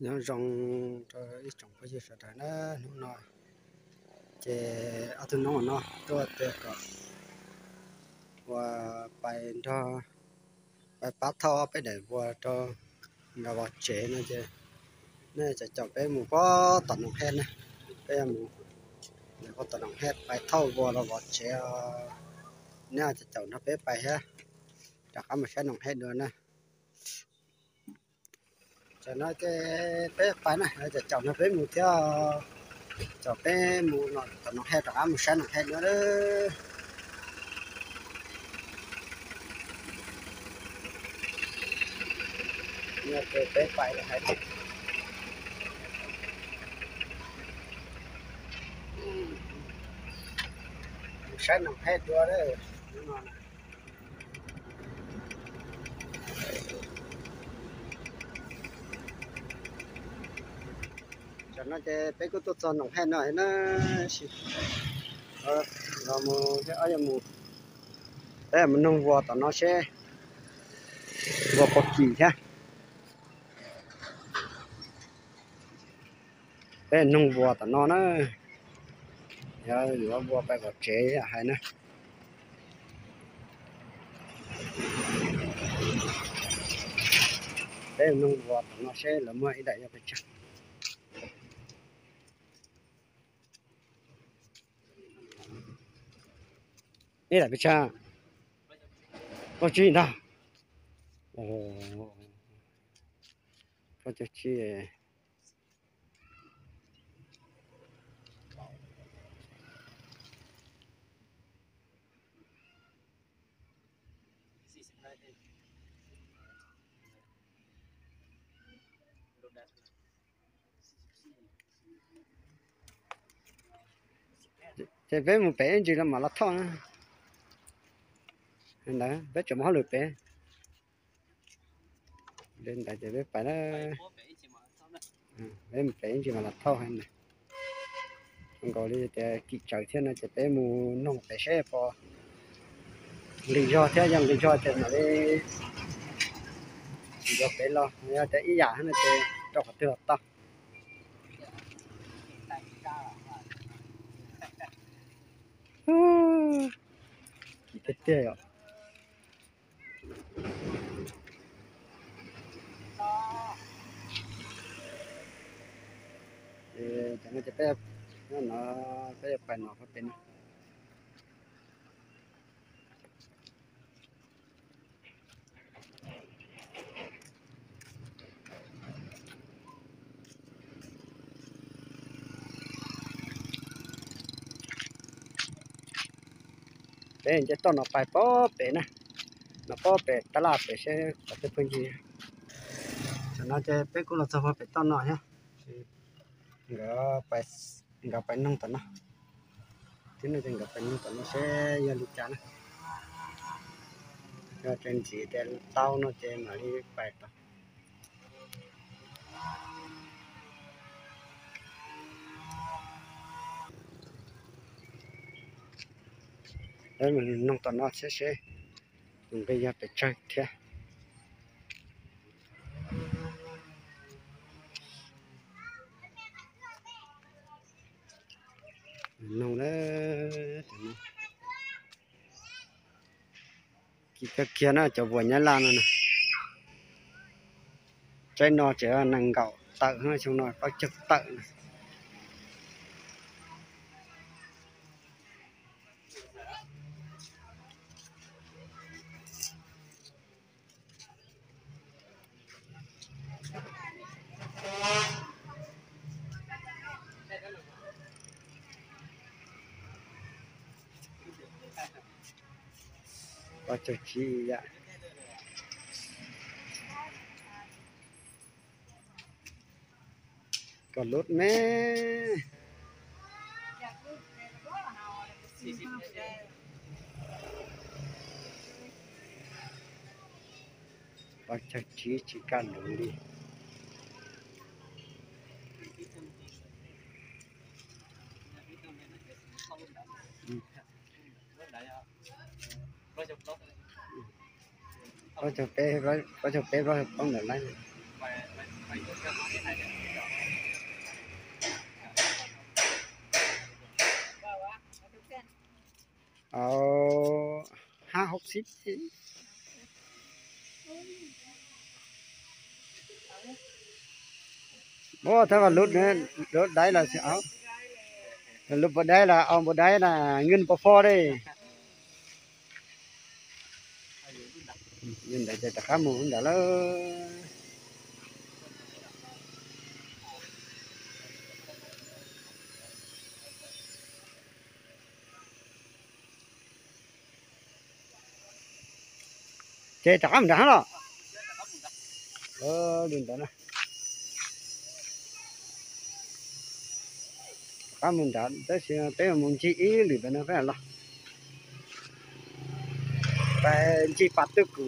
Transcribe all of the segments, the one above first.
Nyob zoo rau ib tsoom phooj ywg sawv daws na, hnub no ces ob tug noob no tuaj tias kom ua pais nrog, pais pab thauj ob peb daim vuas rau nkawd vov tsev no ces nej caum peb mus puag tom Noom Hej na, peb mus puag tom Noom Hej pais thauj vuas los vov tsev os. Nej caum nrog peb pais thiab, rov qab mus saib Noom Hej dua na. Tam no ces peb pais na, caum nrog peb mus thiab, caum peb mus no tom Noom Hej rov qab mus saib Noom Hej dua. Yog ces peb pais los hais tias saib Noom Hej dua. Tam no ces peb kuj tuaj txog Noom Hej no na, los mus thiab, mus, peb mus noog vuas tom no seb vuas puas kim thiab. Peb noog vuas tom no na, yuav yuav vuas pais vov tsev hais na. Peb noog vuas tom no seb lawv muaj ib daim yog pes tsawg. Ib daim pes tsawg? Plaub tsib ntag. Plaub caug tsib. Ces peb mus pem ib ntsis los mam los thauj na. Ntawd peb tseem mus hauj lwm pem. Ntawd ces peb pais, peb mus pem ib ntsis mam los thauj na. Nkaus li tias kim tsawv thiab no ces peb mus noog pem seb puas nqis zog thiab, yog nqis zog ces mam li nrog pem los, yog tias ib yam no ces rau qhov twg los tau. Kim tiag tiag yom. Ces no ces peb, no peb yuav pais no pem no. Peb nce toj no pais pob pem na, no pob pem tab laj pem seb qhov twg pheej ncig. Tam no ces peb kuj los txog puag pem toj no thiab. Nkawd, nkawd pais noog tom no. Tib no ces nkawd pais noog tom no seb yog li cas na. Yog tseem ntxiv tias tau no ces mam li pais tod. Peb mus noog tom no thiab seb nqi yog pes tsawg thiab. Noog, kim kawg kiag na cov vuas nyab laj no na. Tsaib no tseem nees nkaum tawm, xyoo no plaub caug tawm na. Plaub caug tsib yam. Koj lub me. Plaub caug tsib tsis kaj lub li. Plaub caug peb, plaub caug peb, plaub caug plaub ntawm lawm. Au, hab hauv xib. Ua thab vas lub, lub daiv los, lub npua daiv los, au npua daiv na, nws npua pho dej. Ntawd ces rov qab mus ntawd lawm. Ces rov qab mus nrad hab los? Li ntawd na. Rov qab mus nrad tab sis peb mus ncig ib lwm ntawd no peb los. Peb ncig pas twj kum.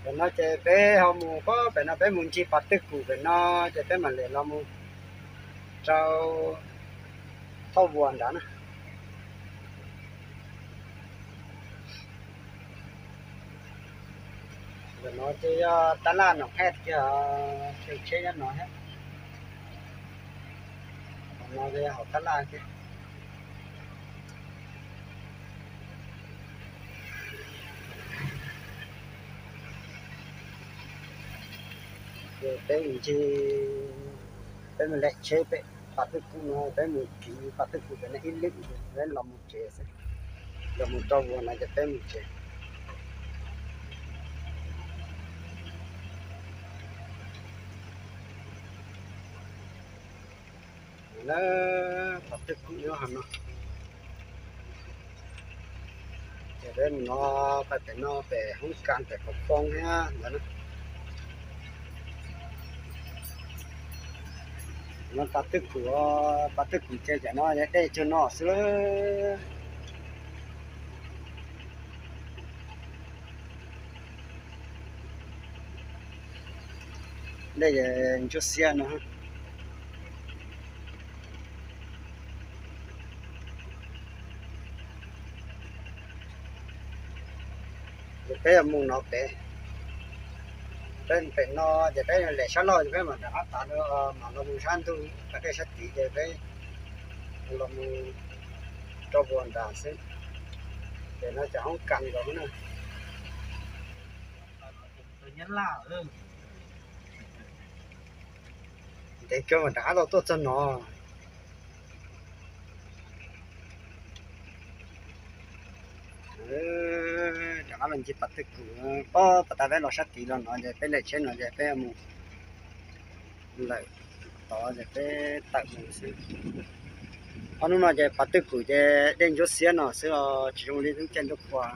Pem no ces peb ho mus, pem no peb mus ncig pas twj kum pem no ces peb mam li los mus rau thauj vuas nrad na. Ntawm no ces yog tab laj Noom Hej kiag, tsheb nyob no thiab. Qhov no ces yog hauv tab laj kiag. Ces peb mus ncig, peb mus lem tsheb pem pas twj kum no, peb mus kiv pas twj kum pem no ib lwm, peb los mus tsev xwb, los mus rau vuas no ces peb mus tsev. Pas twj kum nyob hauv no. Ces peb mus no, pem no pem hoob kas pem Qhov Poob thiab ntawd na. No pas twj kum, pas twj kum ces cov no dej cuag no xwb. Dej ntsuab xiab no. Ces peb yuav mus no pem, peb pem no ces peb lem sab laug ces peb mam rov qab tas, mam los mus sab ntug pas dej sab tid ces peb los mus rau vuas nrad xwb. Ces no cov hoob kas nkaus na. Ntev kawg mas rov qab los tuaj txog no. Rov qab los ncig pas twj kum, pob pas tas peb los sab tid los no ces peb lem tsheb no ces peb mus lawm tod ces peb tawm mus xwb. Ob hnub no ces pas twj kum ces dej ntsuab xiab no xwb os, tsis zoo li lub caij ntuj qhua.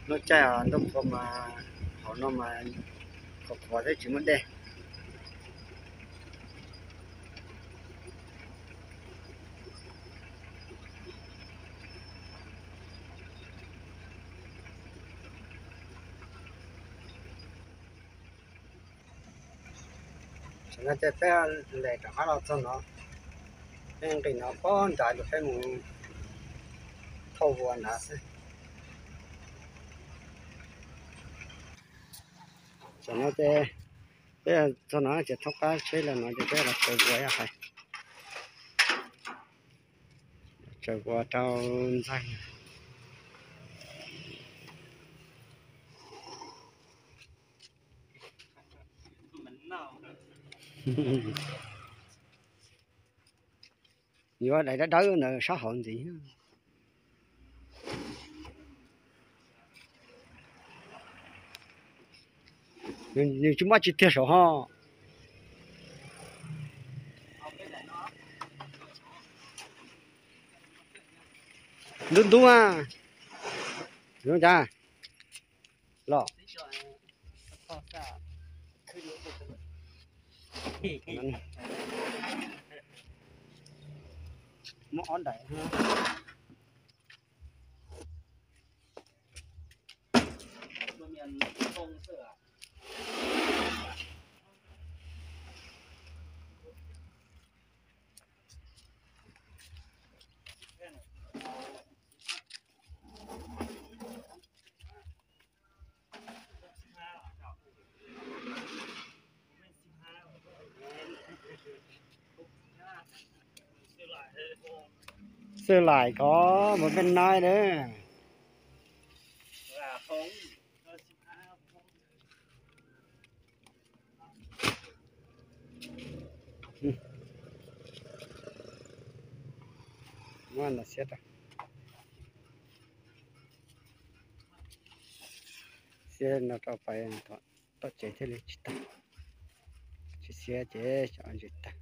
Lub caij ntuj qhua mas hauv no mas qhuav qhuav thiab tsis muaj dej. Tam no ces peb lem rov qab los txog no, peb nqis no pob nrad los peb mus thauj vuas nrad xwb. Tam no ces peb txog no ces thauj qab tsheb los no ces peb los tsaws vuas hais, tsaws vuas rau ntxaig. Yuav daim dawb dawb ntawd sab hauv ntxiv. Nws tsis muaj tsis tiag saum ho. Ntub ntub a. Zoo cas los? Muab ob daim. Xwb laim ko, mus peb nai na. Muab no siab rau, siab no rau pais tom tsev thiaj li tsis tag. Tsis siab ces xyov ntsis tag.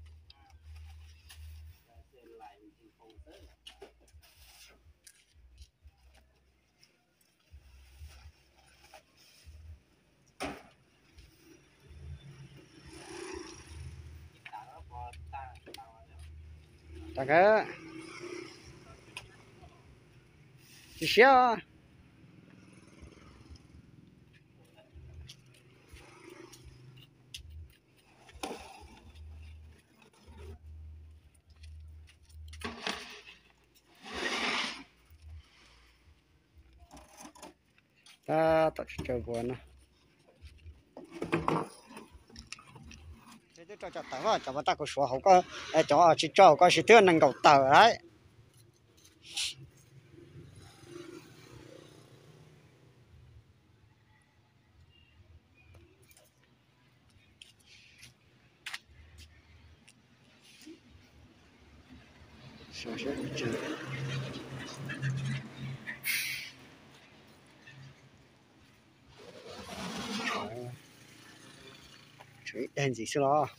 Tsis siab. Tab tom tsis tsaws npua no. Twb rau cov tawm, cov pas tag kuv suav hauv ko, cov tsis tso hauv ko sib twb nees nkaum tawm lawm. Tshuav ib daig ntxiv xwb los.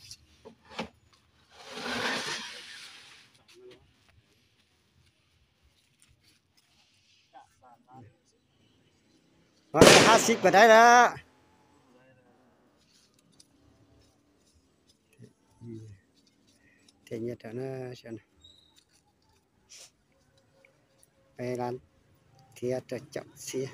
Hab xib pas daiv lawm. Thiaj nyiaj rau na, peb lab thiab rau caum txhiab.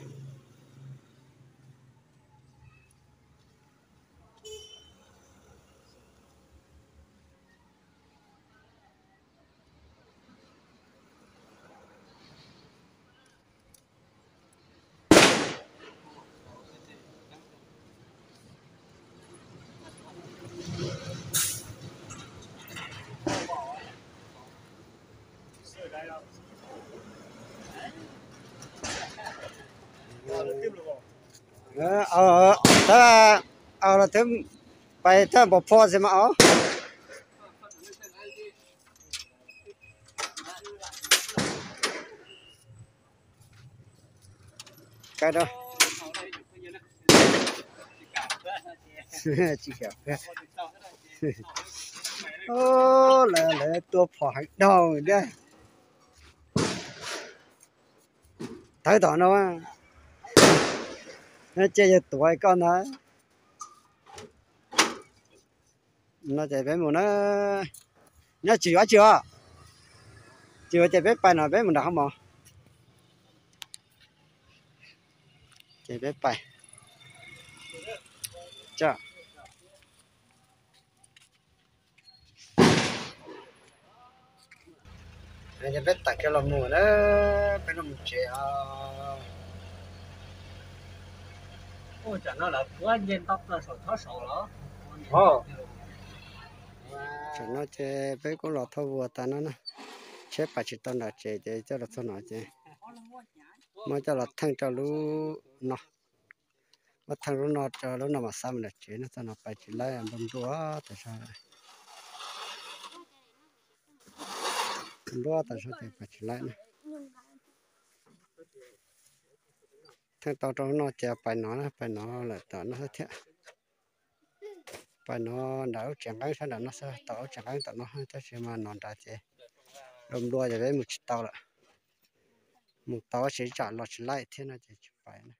Tab, los twb pais tab npam phua xwb mas os. Kaw rau. Tsis kam. Lawv, lawv tua phom heev dhau thiab. Tawv tom no, cia yawg tuav koj ntag. No ces peb mus na. Nyob tsis yuav tsis os. Tsis yuav ces peb pais no, peb mus nram hoob mos. Ces peb pais. Ces peb tawm kiag los mus na, peb los mus tsev os. Tam no ces peb kuj los thauj vuas tas no na. Tsheb pais tsis tau nram tsev ces coj los txog no ces muab coj los theej rau lub no. Muab theej lub no rau lub no mam xa mus nram tsev no, txog no pais tsis laib, npau npluaj tas zog. Npluaj tas zog ces pais tsis laib na. Theej tau rau lub no ces pais no na, pais no lawm tom no thiab. Pais no nram lub tsev nqeeb sab nram no xwb, tom lub tsev nqeeb tom no, tab sis mas no nrad ces npau npluaj ces peb mus tsis tau lawm. Mus tau tab sis tsam los tsis laib thiab no ces tsis pais na.